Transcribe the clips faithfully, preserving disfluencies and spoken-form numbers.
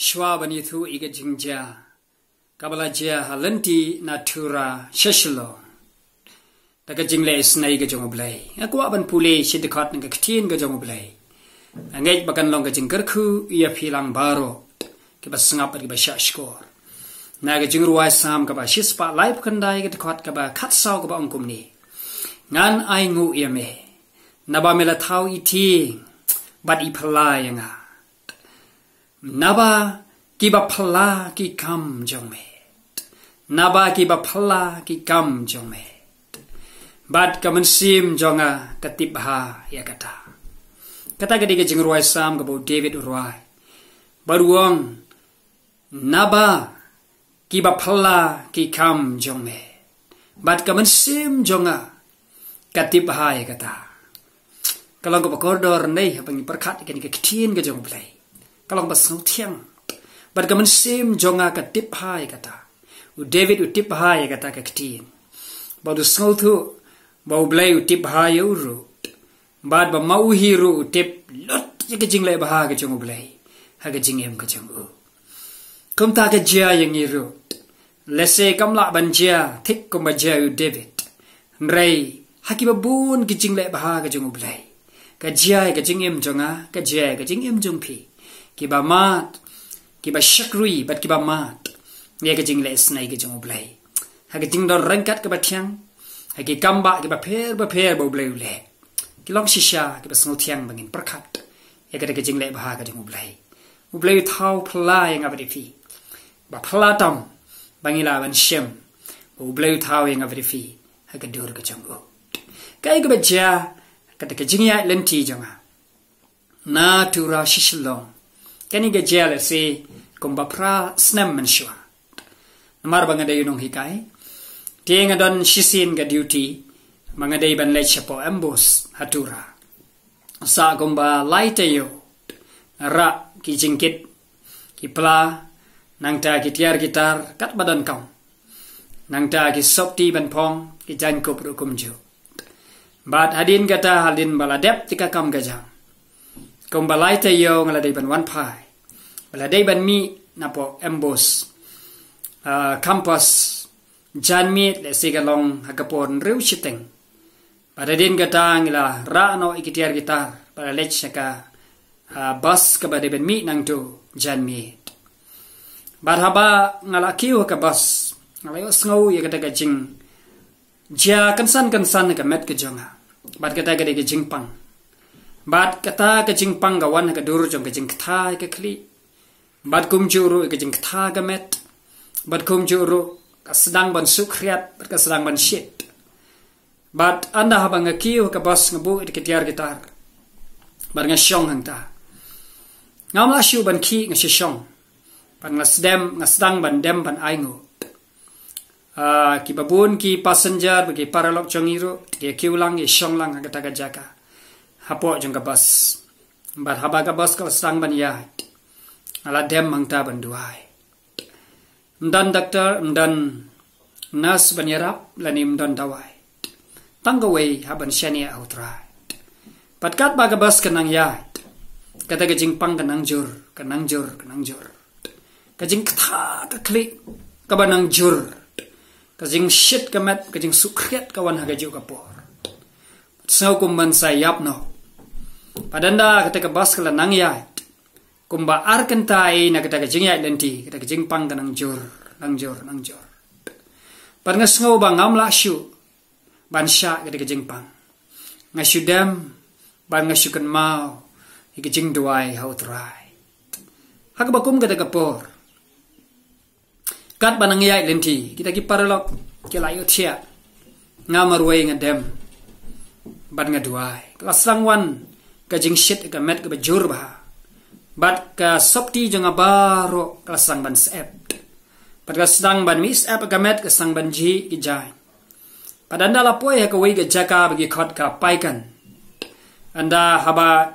Shuwa ban ïathuh ïa ka jingjia kaba la jia ha lynti na Tura sha Shillong da ka jingleh isynei ka jong U Blei, nga kwah ban pule shi dkhot na ka ktien ka jong U Blei. Nga ngeit ba kan long ka jingkyrkhu ïa phi lang baroh kiba sngap bad kiba shahshkor. Na ka Jingrwai Salm kaba shispah laiphew khyndai, ka dkhot kaba khatsaw, kaba ong kumne: Ngan ainguh ïa me, naba me la thaw i tieng bad i phylla ïa nga. Naba kiba phylla ki kam jong me. Naba kiba phylla ki kam jong me. Bad ka mynsiem jong nga ka tip bha ïa kata. Kata ka dei ka Jingrwai Salm kaba u David u rwai. Bad u ong, naba kiba phylla ki kam jong me. Bad ka mynsiem jong nga ka tip bha ïa kata. Ka long kaba kordor ne haba ngi pyrkhat ïa kane ka ktien ka jong U Blei. Ka long ba sngewthiang. Bad ka mynsiem jong nga ka tip bha ïa kata. U David u tip bha ïa kata ka ktien. Bad u sngewthuh ba U Blei u tip bha ïa u ruh. Bad ba ma u hi ruh u tip lut ïa ka jingleh bha ka jong U Blei ha ka jingim ka jong u. Kumta ka jia ïa ngi ruh. Lehse kam lah ban jia thik kumba jia ïa u David, hynrei ha kiba bun ki jingleh bha ka jong U Blei. Ka jia ïa ka jingim jong nga, ka jia ïa ka jingim jong phi. Kiba mad, kiba shakri bad kiba mad ïa ka jingleh isynei ka jong U Blei. Ha ka jingdon ryngkat kaba thiang, ha ki kam bah kiba pher bapher ba U Blei u leh. Ki long shisha kiba sngewthiang ba ngin pyrkhat ïa kata ka jingleh bha ka jong U Blei. U Blei u thaw phylla ïa nga bad ïa phi. Ba phylla tam ba ngi lah ban shem ba U Blei u thaw ïa nga bad ïa phi ha ka dur ka jong u. Kaei kaba jia ha kata ka jingïaid lynti jong nga na Tura sha Shillong? Kane ka jia lehse kumba phra snem mynshuwa. Namar ba nga dei u nonghikai, te nga don shisien ka duty ba nga dei ban leit shapoh MBOSE ha Tura. Sah kumba lai taïew, rah ki jingkit, ki pla, nangta ki tiar ki tar katba donkam, nangta ki sopti ban phong, ki jaiñkup ruh kumjuh. Bad hadien kata, hadien ba la dep ïa ka kam ka jam, kumba lai taïew nga la dei ban wan phai, ba la dei ban mih napoh MBOSE, ah, campus janmiet, lehse ka long ha ka por hynriew shiteng. Bad hadien kata ngi la rah noh ïa ki tiar ki tar bad la leit sha ka, ah, bus kaba dei ban mih nangto janmiet. Bad haba nga la kiew ha ka bus, nga la ïohsngew ïa kata ka jingjia kynsan kynsan ha ka met ka jong nga. Bad kata ka dei ka jingpang. Bad kata ka jingpang ka wan ha ka dur jong ka jingktha ïa ka khlieh. Bad kumjuh ruh ïa ka jingktha ka met. Bad kumjuh ruh ka sdang ban suk khriat, bad ka sdang ban shit. Bad ynda haba nga kiew ha ka bus, nga buh ïa ki tiar ki tar bad nga shong hangta. Ngam lah shuh ban khih, nga shu shong. Bad nga sdang, nga sdang ban dem ban ainguh. Ah, kiba bun ki passenger bad ki paralok jong ngi ruh ki kiew lang, ki shong lang ha kata ka jaka hapoh jong ka bus. Bad haba ka bus ka la sdang ban ïaid, nga la dem hangta ban duwai. Ym don doktor, ym don nurse ban ïarap, lane ym don dawai. Tang kawei, hap ban shaniah ha U Trai. Bad katba ka bus ka nang ïaid, kata ka jingpang ka nang jur, ka nang jur, ka nang jur. Ka jingktha ka khlieh kaba nang jur, ka jingshit ka met, ka jingsuk khriat ka wan ha kajuh ka por. Sngew kum ban sa ïap noh. Bad ynda kata ka bus ka la nang ïaid kumba ar kynta na kata ka jingïaid lynti, kata ka jingpang ka nang jur, nang jur, nang jur. Bad nga sngew ba ngam lah shuh ban shah kata ka jingpang. Nga shu dem bad nga shu kynmaw ïa ka jingduwai ha U Trai. Ha kaba kum kata ka por, katba nang ïaid lynti, kita ki paralok ki la ïohthiah, nga marwei nga dem bad nga duwai. Ka la sdang wan ka jingshit ka met kaba jur bha. Bad ka sopti jong nga baroh ka la sdang ban syep. Bad ka sdang ban mih syep ka met, ka sdang ban jhieh ki jaiñ. Bad ynda la poi ha kawei ka jaka ba ki khot ka Paikan, ynda haba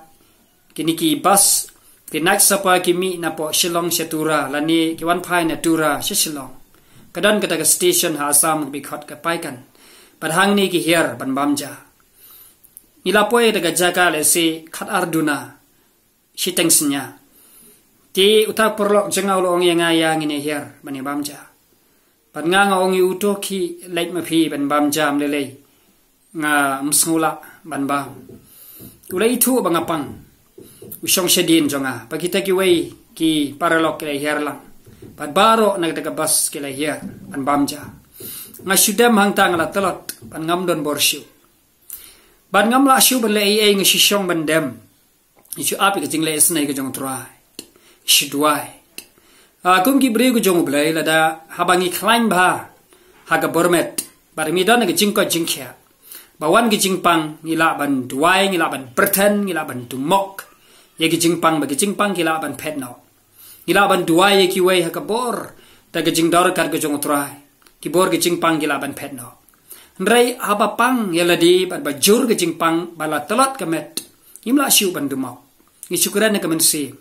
kine ki bus, ki Night Super ki mih napoh Shillong sha Tura, lane ki wan phai na Tura sha Shillong, ka don kata ka station ha Assam kaba ki khot ka Paikan. Bad hangne ki hiar ban bam ja. Ngi la poi ha kata ka jaka lehse khat ar duna shiteng synñia. Te uta u paralok jong nga u la ong ïa nga, ïa ngin ïa hiar ban ïa bam ja. Bad nga nga ong ïa u, to khie leit ma phi ban bam ja, ym lei lei ngam sngew lah ban bam. U la ithuh ba nga pang. U shong shadien jong nga, bad kita kiwei ki paralok ki la hiar lang. Bad baroh na kata ka bus ki la hiar ban bam ja. Nga shu dem hangta, nga la tlot bad ngam don bor shuh. Bad ngam lah shuh ban leh ei ei, nga shu shong ban dem. Nga shu ap ïa ka jingleh isynei ka jong U Trai. Shu duwai. Ah, kum ki briew ka jong U Blei, lada haba ngi khlaiñ bha ha ka bor met, bad ngi don ha ka jingkoit jingkhiah, ba wan ka jingpang, ngi lah ban duwai, ngi lah ban pyrthen, ngi lah ban dumok ïa ka jingpang, ba ka jingpang ki lah ban phet noh. Ngi lah ban duwai ïa kiwei ha ka bor da ka jingdor kat ka jong U Trai, ki bor ka jingpang ki lah ban phet noh. Hynrei haba pang ïa lade bad ba jur ka jingpang, ba la tlot ka met, ngim lah shuh ban dumok. Ngi shu kren ha ka mynsiem,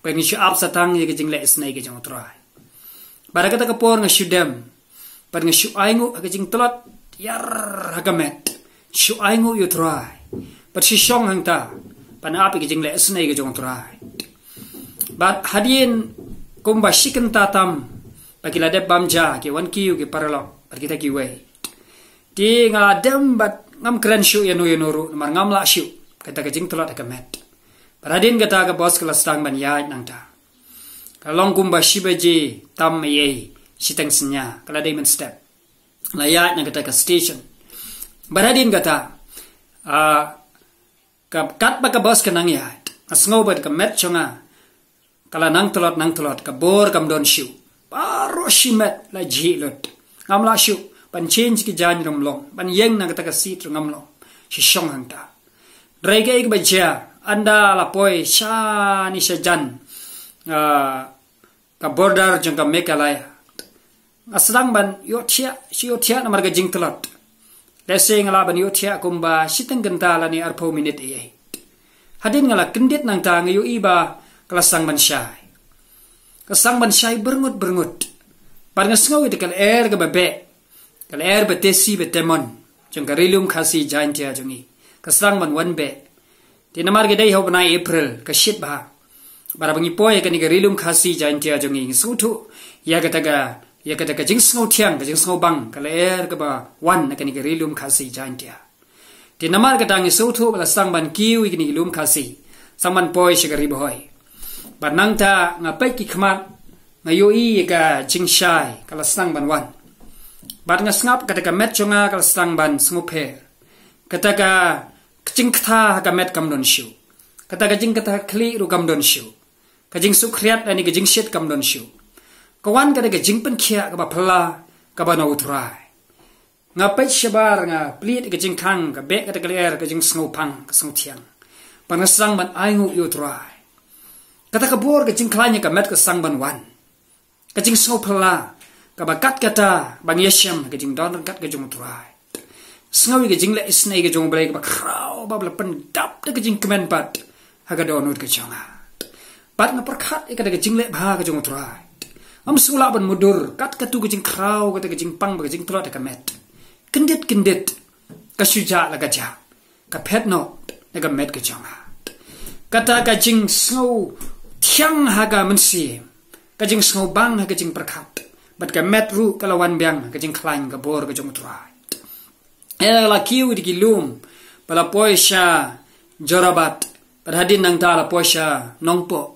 bad ngi shu ap satang ïa ka jingleh isynei ka jong U Trai. Bad ha kata ka por nga shu dem, bad nga shu ainguh ha ka jingtlot ïar ha ka met. Shu ainguh ïa U Trai, bad shu shong hangta ban ap ïa ka jingleh isynei ka jong U Trai. Bad hadien kumba shi kynta tam, ba ki la dep bam ja, ki wan kiew ki paralok bad kita kiwei. Te nga la dem bad ngam kren shuh ïano ïano ruh, namar ngam lah shuh kata ka jingtlot ha ka met. Bad hadien kata ka bus ka la sdang ban ïaid nangta. Ka la long kumba shi baje tam eiei, shiteng synñia, ka la dei mynstep. La ïaid na kata ka station. Bad hadien kata, ah, ka, katba ka bus ka nang ïaid, nga sngew ba ka met jong nga ka la nang tlot, nang tlot, ka bor kam don shuh. Baroh shi met la jhieh lut. Ngam lah shuh ban change ki jaiñ ruh ym long, ban ïeng na kata ka seat ruh ngam long. Shu shong hangta. Hynrei kaei kaba jia, ynda la poi shane shajan, ah, ka border jong ka Meghalaya, nga sdang ban ïohthiah, shu ïohthiah namar ka jingtlot. Lehse nga lah ban ïohthiah kumba shiteng kynta lane arphew minit eiei. Hadien nga la kyndit nangta, nga ïohi ba ka la sdang ban shai. Ka sdang ban shai byrngut byrngut. Bad nga sngew ïa ka lyer kaba beh, ka lyer ba tesi ba temon jong ka Ri Lum Khasi Jaintia jong ngi, ka sdang ban wan beh. Te namar ka dei ha u bnai April, ka shit bha. Bad haba ngi poi ha kane ka Ri Lum Khasi Jaintia jong ngi, ngi sngewthuh ïa kata ka, ïa kata ka jingsngew thiang, ka jingsngew bang, ka lyer kaba wan na kane ka Ri Lum Khasi Jaintia. Te namar kata ngi sngewthuh ba la sdang ban kiew ïa kine ki lum Khasi, sdang ban poi sha ka Ri Bhoi. Bad nangta nga peit ki khmat, nga ïohi ïa ka jingshai ka la sdang ban wan. Bad nga sngap kata ka met jong nga ka la sdang ban sngewpher. Kata ka jingktha ha ka met kam don shuh. Kata ka jingktha khlieh ruh kam don shuh. Ka jingsukhriat lane ka jingshit kam don shuh. Ka wan kata ka jingpynkhiah kaba phylla, kaba na U Trai. Nga peit shabar, nga plied ka jingkhang, ka beh kata ka lyer, ka jingsngewpang, ka sngewthiang. Bad nga sdang ban ainguh ïa U Trai. Kata ka bor ka jingkhlaiñ ha ka met ka sdang ban wan. Ka jingsngewphylla, kaba kat kata ba ngi ïashem, ka jingdon ryngkat ka jong U Trai. Sngew ïa ka jingleh isynei ka jong U Blei kaba khraw, ba la pyndap da ka jingkmen pat ha ka dohnud ka jong nga. Bad nga pyrkhat ïa kata ka jingleh bha ka jong U Trai. Ngam sngewlah ban mudui kat katu ka jingkhraw, kata ka jingpang, ba ka jingtlot ha ka met. Kyndit kyndit, ka shu jah la ka jah. Ka phet noh na ka met ka jong nga. Kata ka jingsngewthiang ha ka mynsiem, ka jingsngewbang ha ka jingpyrkhat, bad ka met ruh ka la wan biang ha ka jingkhlaiñ ka bor ka jong U Trai. Ïa la kiew da ki lum, ba la poi sha Jorabat, bad hadien nangta la poi sha Nongpoh.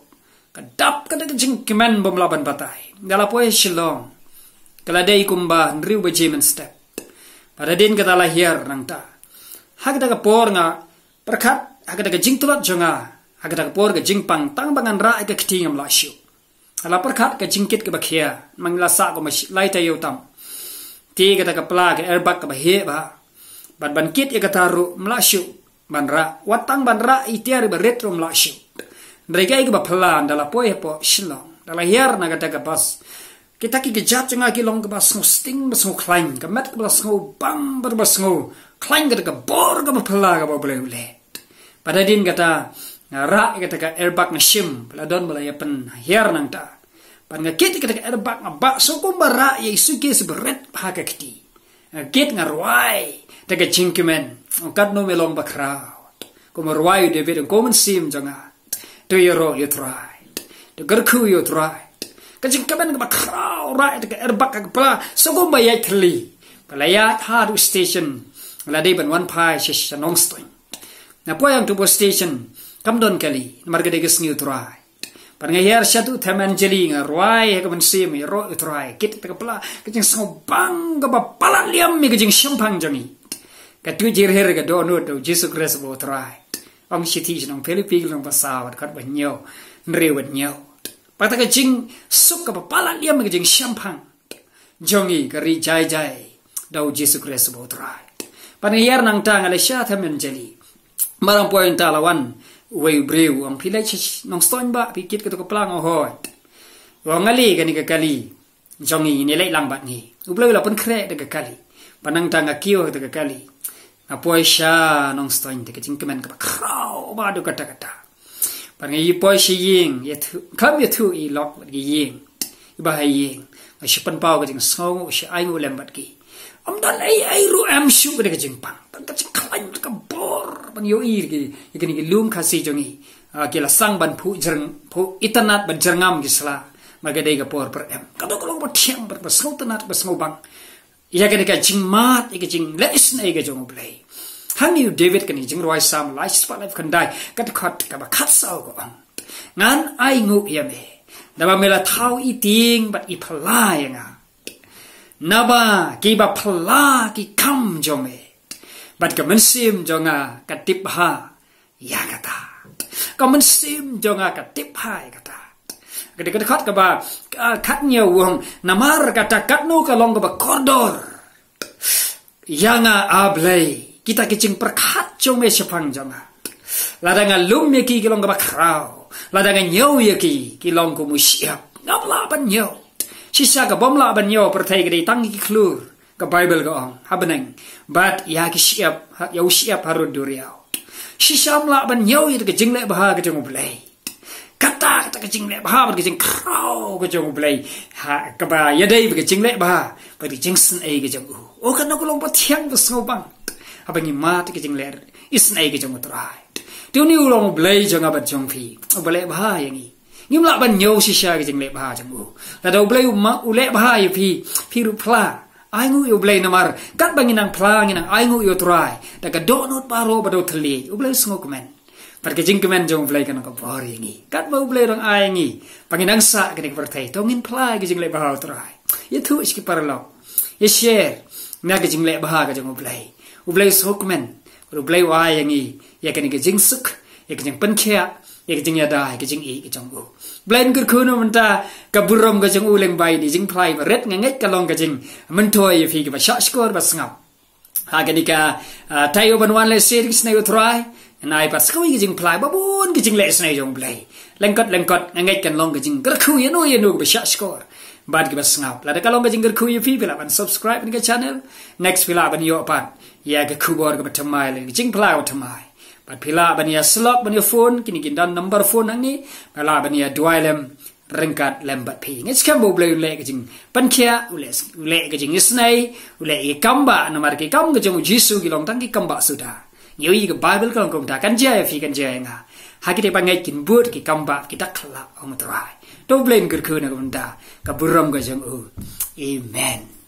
Ka dap kata ka jingkmen bym lah ban batai. Ynda la poi Shillong, ka la dei kumba hynriew baje mynstep. Bad hadien kata la hiar nangta. Ha kata ka por nga pyrkhat, ha kata ka jingtlot jong nga, ha kata ka por ka jingpang, tang ba ngan rah ïa ka kti ngam lah shuh. Nga la pyrkhat ka jingkit kaba khia, namar ngi la sah kumba shi, lai taïew tam. Te kata ka pla, ka airbag kaba heh bha. Bad ban kit ïa kata ruh ym lah shuh ban rah. Wat tang ban rah ïa tiar iba rit ruh ym lah shuh. Hynrei kaei kaba phylla, ynda la poi hapoh Shillong, ynda la hiar na kata ka bus, kita ki kjat jong nga ki long kaba sngewsting, ba sngewkhlaiñ, ka met kaba la sngewbang, ba, ba sngewkhlaiñ, kata ka bor kaba phylla kaba U Blei u leh. Bad hadien kata, nga rah ïa kata ka airbag, nga shim ba la don ba la ïa pynhiar nangta. Bad nga kit ïa kata ka airbag, nga bah shuh kumba rah ïa i suitcase ba rit ha ka kti. Nga kit, nga rwai da ka jingkmen. Ong, katno me long bakhraw. Kumba rwai u David, ong, ko mynsiem jong nga, to ïaroh ïa U Trai. Da kyrkhu ïa u Trai. Ka jingkmen kaba khraw, rai da ka airbag ka pla, sa kumba ïaid thylli. Ba la ïaid haduh station, la dei ban wan phai sha, sha Nongstoiñ. Na poi hangto ha station, kam don kali, namar ka dei ka sngi u Trai. Bad nga hiar shaduh them Anjali, nga rwai ha ka mynsiem ïaroh ïa u Trai. Kit da ka pla, ka jingsngewbang kaba palat liam ïa ka jingshemphang jong ngi. Ka tuid jyrhir ka dohnud da u Jisu Khrist uba u Trai. Ong shithi sha ki nong Philippi lynnong ba saw, dkhot ba hynñiew, hynriew bad hynñiew. Bad kata ka jingsuk kaba palat liam ïa ka jingshemphang jong ngi ka ri jai jai da u Jisu Khrist uba u Trai. Bad nga hiar nangta nga leit sha them Anjali. Marang poi hangta la wan uwei u briew, u ong, phi leit sha Nongstoiñ bah, phi kit kato ka pla? Nga ong hooid. U ong, ale kane ka kali jong ngi, ngi leit lang bad ngi. U Blei u la pynkhreh da ka kali. Bad nangta nga kiew ha kata ka kali. Nga poi sha Nongstoiñ da ka jingkmen kaba khraw bha haduh katta katta. Bad nga ïa poi sha ïing, ïathuh, khlem ïathuh ïa i lok bad ki ïing, iba ha ïing. Nga shu pynpaw ka jingsngewnguh, shu ainguh lem bad ki. Ym don ei ei ruh em, shuh ka dei ka jingpang. Tang ka jingkhlaiñ ka bor ban ïohi ïa ki, ïa kine ki lum Khasi jong ngi. Ah, ki la sdang ban phuh jyrng-, phuh itynnad bad jyrngam ki sla. Namar ka dei ka por pyrem. Ka dei ka long ba thiang bad ba sngewtynnad, ba sngewbang. Ïa kane ka jingmad, ïa ka jingleh isynei ka jong U Blei. Hangne u David, kane ka jingrwai Salm lai spah laiphew khyndai, ka dkhot kaba khatsaw ka ong, ngan ainguh ïa me, naba me la thaw i tieng bad i phylla ïa nga. Naba kiba phylla ki kam jong me, bad ka mynsiem jong nga ka tip bha ïa kata. Ka mynsiem jong nga ka tip bha ïa kata. Ka dei ka dkhot kaba, ah, khathynñiew u ong, namar kata katno ka long kaba kordor ïa nga, A Blei, kita ki jingpyrkhat jong me shaphang jong nga. Lada nga lum ïa ki, ki long kaba khraw. Lada nga ñiew ïa ki, ki long kum u shyiap. Ngam lah ban ñiew. Shisha ka bym lah ban ñiew pyrthei ka dei tang ki khlur, ka Baibl ka ong, ha bneng. Bad ïa ki shyiap, ha, ïa u shyiap harud duriaw. Shisha ym lah ban ñiew ïa ka jingleh bha ka jong U Blei. Kata, kata ka jingleh bha bad ka jingkhraw ka jong U Blei. Ha, kaba ïadei bad ka jingleh bha bad ka jingsynei ka jong u. O, kano ka long ba thiang, ba sngewbang. Haba ngi mad ka jingleh isynei ka jong U Trai. Te une u long U Blei jong nga bad jong phi, uba leh bha ïa ngi. Ngim lah ban ñiew shisha ka jingleh bha jong u. Lada U Blei u ma-, u leh bha ïa phi, phi ruh phla. Ainguh ïa U Blei namar katba ngi nang phla, ngi nang ainguh ïa U Trai, da ka dohnud baroh ba dei thylliej, U Blei u sngewkmen. Bad ka jingkmen jong U Blei kan long ka bor ïa ngi. Katba U Blei u dang ai ïa ngi ba ngin nang sah kane ka pyrthei, to ngin phla ïa ka jingleh bha U Trai. Ïathuh sha ki paralok, ïa share na ka jingleh bha ka jong U Blei. U Blei u sngewkmen. Bad U Blei u ai ïa ngi ïa kane ka jingsuk, ïa ka jingpynkhiah, ïa ka jingïada, ïa ka jingïeit ka jong u. Blei un kyrkhu na bynta ka burom ka jong u lyngba ïa kine ki jingphla ba rit. Nga ngeit ka long ka jingmyntoi ïa phi kiba shahshkor ba sngap ha kane ka, ah, taïew ban wan lehse da ka isynei U Trai. Ngan ai pat sa kawei ka jingphla ba bun ka jingleh isynei jong U Blei. Lyngkot lyngkot nga ngeit kan long ka jingkyrkhu ïano ïano kiba shahshkor bad kiba sngap. Lada ka long ka jingkyrkhu ïa phi, phi lah ban subscribe ïa ka channel. Next phi lah ban ïoh pat ïa ka khubor kaba thymmai, ka jingphla kaba thymmai. Bad phi lah ban ïa slok, ban ïa phone, kine ki don number phone hangne. Phi lah ban ïa duwai lem, ryngkat lem bad phi. Ngeit skhem ba U Blei u leh ka jingpynkhiah, u leh, u leh ka jingisynei, u leh ki kam bah, namar ki kam ka jong U Jisu ki long tang ki kam bah suda. Ngi ïohi ka Baibl ka ong kumta, kan jia ïa phi, kan jia ïa nga. Ha kito kiba ngeit kin bud ki kam bah, ki dak khlak, ong U Trai. To U Blei un kyrkhu na ka bynta ka burom ka jong u. Amen.